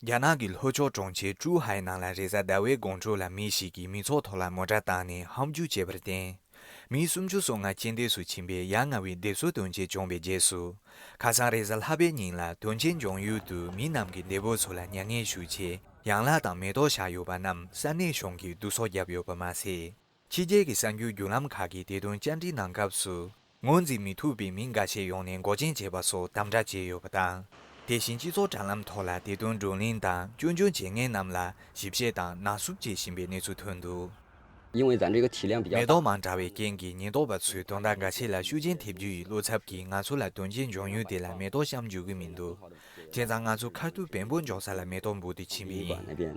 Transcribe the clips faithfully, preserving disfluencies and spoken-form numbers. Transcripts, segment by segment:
རྒྱ་ནག་གི་ལྷོ་ཕྱོགས་གྲོང་ཁྱེར་ཀྲུའུ་ཧའེ་ནང་ལ་རེས་གཟའ་ཟླ་བའི་དགོང་དྲོ་ལ་མི་ཞིག་གིས་མི་ཚོགས་ཐོག་ལ་མོ་ཊ་བཏང་ནས་ཧམ་འཇུག་བྱས་པར་བརྟེན། མི་སུམ་ཅུ་སོ་ལྔ་རྐྱེན་འདས་སུ་ཕྱིན་པའི་ཡ་ང་བའི་སྡེབ་གསོད་དོན་རྐྱེན་བྱུང་བའི་རྗེས་སུ། ཁ་སང་རེས་གཟའ་ལྷག་པའི་ཉིན་ལ་དོན་རྐྱེན་བྱུང་ཡུལ་དུ་མི་རྣམས་ཀྱིས་འདས་པོ་ཚོ་ལ་མྱ་ངན་ཞུ་ཆེད་ཡང་ལག་དང་མེ་ཏོག་བཞག་ཡོད་པ་རྣམས་ས་གནས་གཞུང་གིས་བསྡུ་གསོག་བརྒྱབ་ཡོད་པ་མ་ཟད། ཕྱི་རྒྱལ་གྱི་གསར་འགྱུར་བརྒྱུད་ལམ་ཁག་གིས་དེ་དོན་བཅར་འདྲི་གནང་སྐབས་སུ། ངོས་འཛིན་མི་ཐུབ་པའི་མི་འགའ་ཤས་ཡོང་ནས་འགོག་རྐྱེན་བྱས་པ་སོགས་དམ་དྲག་བྱས་ཡོད་པ་དང་། དེ་བཞིན་སྤྱི་ཚོགས་དྲ་ལམ་ཐོག་ལ་དེ་དོན་བགྲོ་གླེང་དང་སྐྱོན་བརྗོད་བྱེད་མཁན་རྣམས་ལ་ཞིབ་བཤེར་དང་ནག་བསུབ་བྱེད་བཞིན་པའི་གནས་ཚུལ་ཐོན་འདུག། 因为咱这个体量比较大。 མེ་ཏོག་མང་དྲགས་པའི་རྐྱེན་གྱིས་ཉེན་རྟོག་པ་ཚོས་དོན་དག་འགའ་ཤས་ལ་ཤུགས་རྐྱེན་ཐེབས་རྒྱུ་ཡི་བློ་འཚབ་ཀྱིས་ང་ཚོ་ལ་དོན་རྐྱེན་བྱུང་ཡུལ་དེ་ལ་མེ་ཏོག་བཤམས་འཇུག་གི་མི་འདུག། བྱས་ཙང་ང་ཚོ་ཁ་ཐུག་བེམ་པོ་འཇོག་ས་ལ་མེ་ཏོག་འབུལ་དུ་ཕྱིན་པ་ཡིན། 旅馆那边。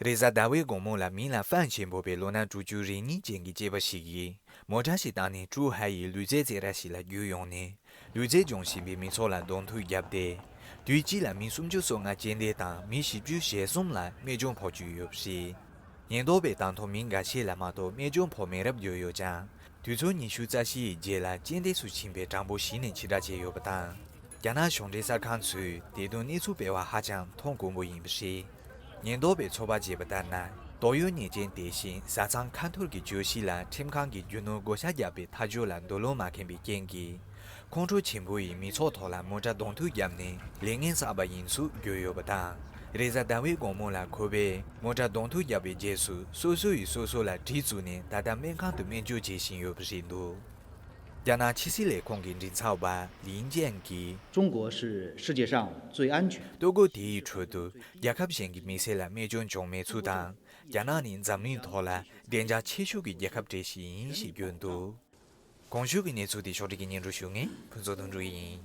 རེས་གཟའ་ཟླ་བའི་དགོང་མོ་ལ་མིང་ལ་ཧྥན་ཞེས་འབོད་པའི་ལོ་ན་དྲུག་ཅུ་རེ་གཉིས་ཅན་གྱི་སྐྱེས་པ་ཞིག་གིས་མོ་ཊ་ཞིག་བཏང་ནས་ཀྲུའུ་ཧའེ་ཡི་ལུས་རྩལ་རྩེད་ར་ཞིག་ལ་བརྒྱུད་ཡོང་ནས་ལུས་རྩལ་སྦྱོང་བཞིན་པའི་མི་ཚོགས་ལ་གདོང་ཐུག་བརྒྱབ་སྟེ། དུས་གཅིག་ལ་མི་སུམ་ཅུ་སོ་ལྔ་རྐྱེན་འདས་དང་མི་བཞི་བཅུ་ཞེ་གསུམ་ལ་རྨས་སྐྱོན་ཕོག་བཅུག་ཡོད་པ་རེད། ཉེན་རྟོག་པས་དང་ཐོག་མི་འགའ་ཤས་ལ་མ་གཏོགས་རྨས་སྐྱོན་ཕོག་མེད་རབས་བརྗོད་ཡོད་ཀྱང་། དུས་ཚོད་ཉི་ཤུ་རྩ་བཞིའི་རྗེས་ལ་རྐྱེན་འདས་སུ་ཕྱིན་པའི་གྲངས་འབོར་གཞི་ནས་ཕྱི་བསྒྲགས་བྱས་ཡོད་པ་དང་། རྒྱ་ནག་གཞུང་འབྲེལ་གསར་ཁང་ཚོས་དེ་དོན་གནས་ཚུལ་སྤེལ་བ་ཧ་ཅང་མཐོང་དཀོན་པོ་ཡིན་པ་རེད། ཉེན་རྟོག་པས་ཚོད་དཔག་བྱས་པ་ལྟར་ན། དོགས་ཡོད་ཉེས་ཅན་དེ་བཞིན་བཟའ་ཚང་ཁ་ཐོར་གྱི་བརྗོད་གཞི་ལ་ཁྲིམས་ཁང་གིས་རྒྱུ་ནོར་བགོ་བཤའ་བརྒྱབ་པའི་ཐག་གཅོད་ལ་འདོད་བློ་མ་ཁེངས་པའི་རྐྱེན་གྱིས། ཁོང་ཁྲོ་ཆེན་པོ་ཡིས་མི་ཚོགས་ཐོག་ལ་མོ་ཊ་གདོང་ཐུག་བརྒྱབ་ནས་ལས་ངན་བསགས་པ་ཡིན་ཚུལ་བརྗོད་ཡོད་པ་དང་། རེས་གཟའ་ཟླ་བའི་དགོང་མོ་ལ་ཁོ་པས་མོ་ཊ་གདོང་ཐུག་བརྒྱབ་པའི་རྗེས་སུ་སོ་སོ་ཡིས་སོ་སོ་ལ་གྲི་བཙུགས་ནས་ད་ལྟ་སྨན་ཁང་དུ་སྨན་བཅོས་བྱེད་བཞིན་ཡོད་པ་རེད་འདུག། རྒྱ་ནག་ཕྱི་སྲིད་ལས་ཁུངས་ཀྱི་མགྲིན་ཚབ་པ་ལིན་ཅན་གྱིས། 中国是世界上最安全。 ལྟོ་གོས་དེའི་ཁྲོད་དུ་རྒྱལ་ཁབ་གཞན་གྱི་མི་སེར་ལ་རྨས་སྐྱོན་བྱུང་མེད་ཚུལ་དང་། རྒྱ་ནག་ནི་འཛམ་གླིང་ཐོག་ལ་བདེ་འཇགས་ཆེ་ཤོས་ཀྱི་རྒྱལ་ཁབ་གྲས་ཤིག་ཡིན་ཞེས་བརྗོད་འདུག། གོང་ཞུས་ཀྱི་གནས་ཚུལ་དེ་ཕྱོགས་སྒྲིག་གིས་སྙན་སྒྲོན་ཞུ་མཁན་ཕུན་ཚོགས་དོན་གྲུབ་ཡིན།